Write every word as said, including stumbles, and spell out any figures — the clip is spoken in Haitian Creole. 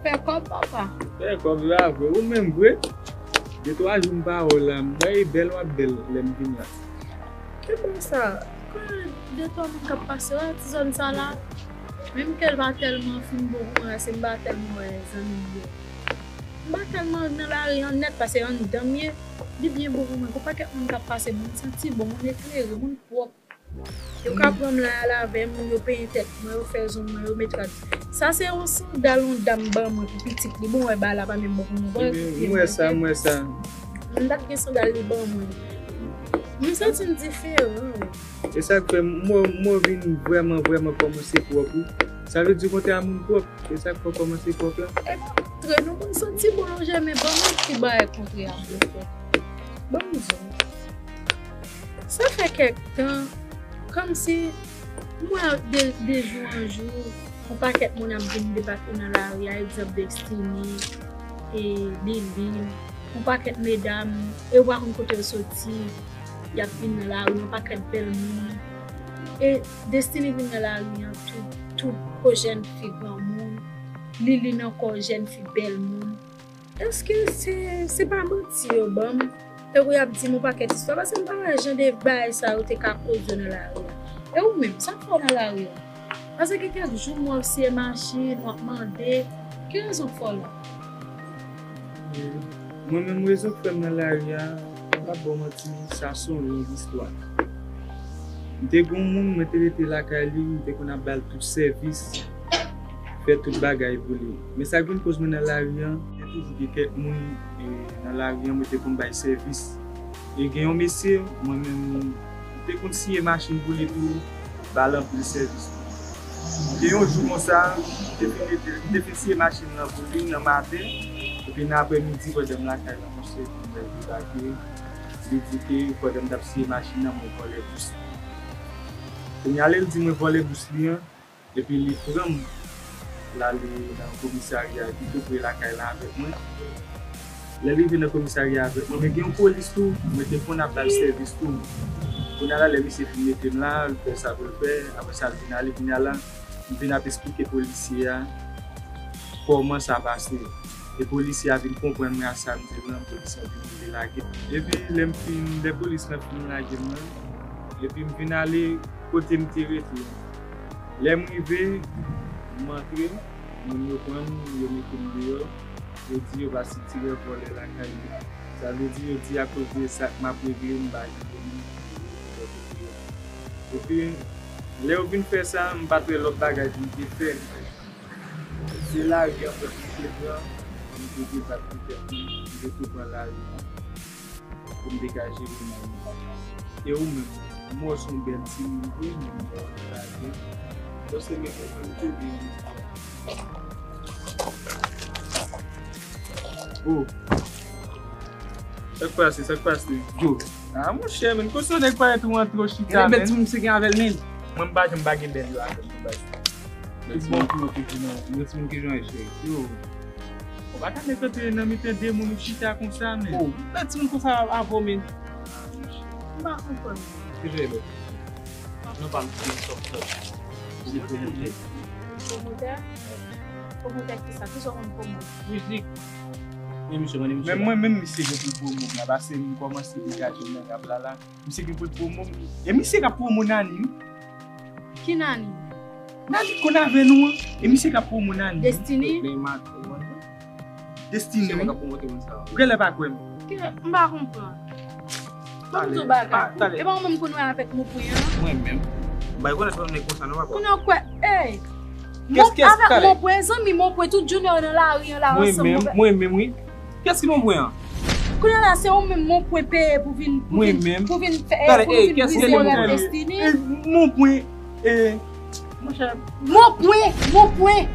Fè kòb, papa. Fè kòb la vre. Ou menm vre. De twa jou m pa wè w la. M wè e bèl w ap bèl lè m vin la. Ki bò sa? Konnen de twa moun k ap pase wè ti zòn sa la. Menm ke l pa tèlman fin bon pou mwen, se m pa tèlman wè zanmi m yo. M pa tèlman nan lari an nèt, paske anndan m ye. Li byen bon pou mwen. Gon pakèt moun k ap pase, moun santi bon, moun eklere, moun pwòp. Yo ka pran m la al avè m, yo penyen tèt mwen, yo fè zong mwen, yo met rad. Sa se yon sandal yon dam ban mwen pou pitit li. Bon, wè, bagay la pa menm bon pou mwen. Ebyen, m wè sa, m wè sa. M t ap gen sandal li ban mwen. M santi m diferan, wi. E sa k fè m, m wè, m wè w vin vrèman, vrèman kòmanse pwòp, wi. Sa vle di w kontre a moun pwòp. Se sa k fè w kòmanse pwòp la? E pa kontre non, mwen santi bon, lonje men ban mwen ti bagay kontre a moun pwòp. Ban m di w. Sa fè kèk tan, kòmsi m wè de, de jou an jou, yon pakèt moun ap vin debake nan lari a, egzanp Destiny, e Lili, yon pakèt medam, e w pa konn kote yo soti, y ap vin nan lari, yon pakèt bèl moun. E Destiny vin nan lari an, tout, tout kò jèn fi granmoun, Lili nan kò jèn fi bèl moun. Èske se, se pa manti yo ban m? Tankou y ap di m yon pakèt istwa, paske m pa wè jan de bagay sa yo te ka koze nan lari a. E ou menm, sa k fè w nan lari a? Paske gen kèk jou m wè w siye machin, w ap mande. Ki rezon k fè w la? Mwen menm, rezon k fè m nan lari a, m p ap ba w manti, sa se yon long istwa. M te gen yon moun, mwen te rete lakay li, m te konn ap ba l tout sèvis, fè tout bagay pou li. Men sa k vin koz mwen nan lari an, te toujou gen kèk moun, e, nan lari an, mwen te konn bay sèvis. E gen yon mesye, mwen menm, m te konn siye machin pou li tou, ba l anpil sèvis tou. Gen yon jou konsa, m te fin rete, m te fin siye machin nan pou li nan maten, epi nan aprèmidi, pandan m lakay la, yon seri moun debake, li di ke pandan m t ap siye machin nan, mwen vòlè bous li. Kounye a, lè l di mwen vòlè bous li an, epi li pran m, l ale nan komisarya ki tou pre lakay la avèk mwen. Lè l rive nan komisarya avèk mwen, men gen yon polis tou, mwen te konn ap ba l sèvis tou. Kounye a la, lè misye fin mete m la, l fè sa pou l fè, apre sa, l vin ale, kounye a la, m vin ap eksplike polisye a kòman sa pase. E polisye a vin konprann mwen a sa m di l lan, polisye a vin rive lage m. Epi lè m fin, lè polis lan fin lage m lan, epi m vin ale kote m te rete. Lè m rive, m antre, moun yo pran m, yo mete m deyò, yo di yo pa sitire vòlè lakay yo. Sa vle di yo di akoz de sa k m ap regle, m pa janm vini. Epi, lè yo vin fè sa, m pa t wè lòt bagay pou m te fè. Se lari an mwen te pran, m te debat pou tèt mwen, m te tou pran lari an pou m degaje pou mwen. E ou menm, m wè w se yon bèl timoun vre, men m wè w lage. Bon, se men mwen menm tou gen yon istwa. Oh. Sa k pase, sa k pase? Yo. Ah, monchè, men, kote nèg parèt ou antre w chita, men. Bèl timoun se gen avè l, men. Mwen, m pa janm pa gen bèl yo avè m, baz. Tout bon pou yo toujou nan, yon timoun ki jan e cheri. Yo. Ou pa ka mèt antre nan mitan de moun ou chita konsa, men. Oh, bèl timoun konsa avè w, men. M pa konprann. Ki jan e bèl? Non, pa m sòt, sòt. Se pwomotè. Pwomotè? Pwomotè kisa? Kisa w konn pwomot? Mizik. Men misye, men misye. Men mwen menm, misye gen pou l pwomot la, paske m kòmanse degaje nan rap la, la. Misye gen pou l pwomo m. E misye k ap pwomo Nani, wi. Ki Nani? Nani k konn avè nou an. E misye k ap pwomo Nani, wi. Destiny? Destiny, wi. Ou genlè pa kwè m. Ki, m pa konprann. Ban m di w bagay. E pa ou menm konn wè avèk Mopwen an? Mwen menm. M pa rekonèt lòt nèg konsa non, papa. Kounye a w kwè, ey! Avèk Mopwen, zanmi Mopwen, tout jounen yo nan lari an la ansanm. Mwen menm, wi. Kiyès ki Mopwen an? Kounye a la, se ou menm Mopwen peye pou vin, pou vin, pou vin fè, pou vin brize rèv Destiny. Mopwen, e, monchè. Mopwen, Mopwen.